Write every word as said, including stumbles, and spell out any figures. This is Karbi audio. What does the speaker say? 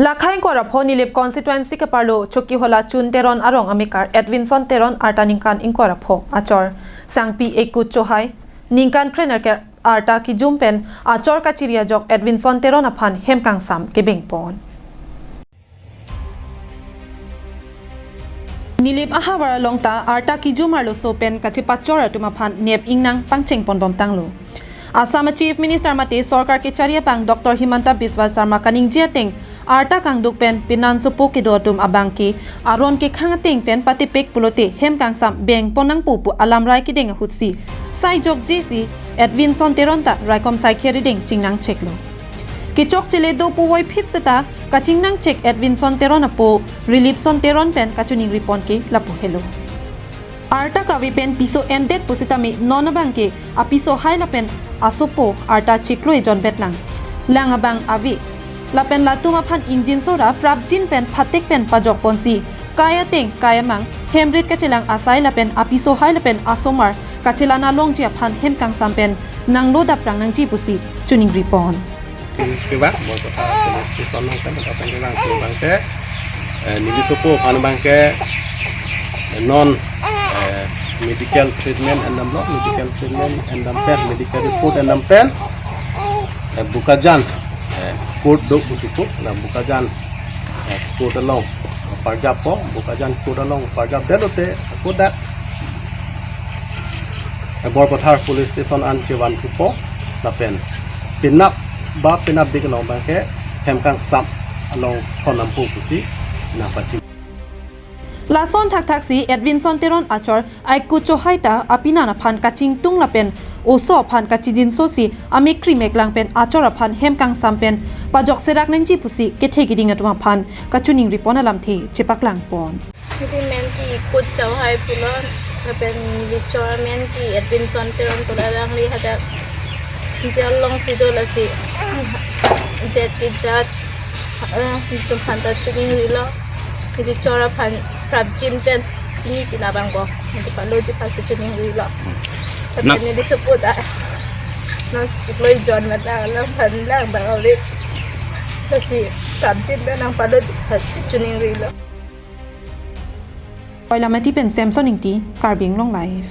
Lakhai ingkoi ra pho Nilip constituency keparlo Chokihola Chun Teron arong amekar Edwinson Teron arta ningkan ingkoi ra pho achor Sangpi Ekut Chohai ningkan krenerkep arta kijum pen achor kachiri ajok Edwinson Teron aphan hem kangsam kebeng pon. Nilip ahavar along ta arta kijum arloso pen kachepachor atum aphan nep ingnang pangcheng pon bom tanglo. Assam Chief Minister mate sorkar kechari abang Doctor Himanta Biswa Sarma kaningje ateng arta kangduk pen penan sopo kedo atum abang ke aron kekhang ateng pen patepek pulote hem kangsam beng pon nangpo pu alamrai kedeng ahutsi sai jokjesi Edwinson Teron ta raikom saikhi arideng chingnang cheklo. Kechokche le do puvoiphit seta kachingnang chek Edwinson Teron apo Rilipson Teron pen kachiningri pon ke lapu helo. Arta kave pen piso endet pusitame non abang ke apiso hai lapen asopo arta chiklo ejon bet lang. Lang abang ave. Lapen latum aphan ingjinso ra prapjin pen phatek pen pajok ponsi kai ateng kai amang hemrit kachelang asai lapen apiso hai lapen asomar kachelang alongji aphan hem kangsam pen nanglo daprang nangji pusi chiningri pon. Kevang, Borkotha police station along pen, lapen kevang, kevang ke, eh, neli sopo aphan abang ke, eh, non, eh, medical treatment endamlo, medical treatment endam pen, medical report endam pen, eh, Bokajan, eh, court do pusi ko, la Bokajan, eh, court along parjap po, Bokajan court along parjap detlote, ako dak, eh, Borkotha police station an chevan thupo, lapen penap ba penapdik along abang ke hem kangsam along thon nampo pusi nangpachini. Lason thakthak si Edwinson Teron achor Ekut Chohai ta apenan aphan kachingtung lapen oso aphan kachijinso si amek kri mek lang pen achor aphan hem kangsam pen pajok serak nangji pusi kethe keding atum aphan kachiningri pon alamthe chepaklang pon. Neli men ke Ekut Chohai pulo, lapen neli chor amen ke Edwinson Teron pulo, alangli hadak jail along si do, lasi det kejat, eh, itum aphan ta chiningrilo. Neli chor aphan prapjin pen pini tina abang ko, neli paloji aphan si chiningrilo. Lapen neli sopo ta non si chiklo ejon mat lang, lang aphan lang abang ave. Lasi prapjin pen nangpaloji aphan si chiningrilo. Koilamati pen Samson Ingti, Karbi Anglong Live.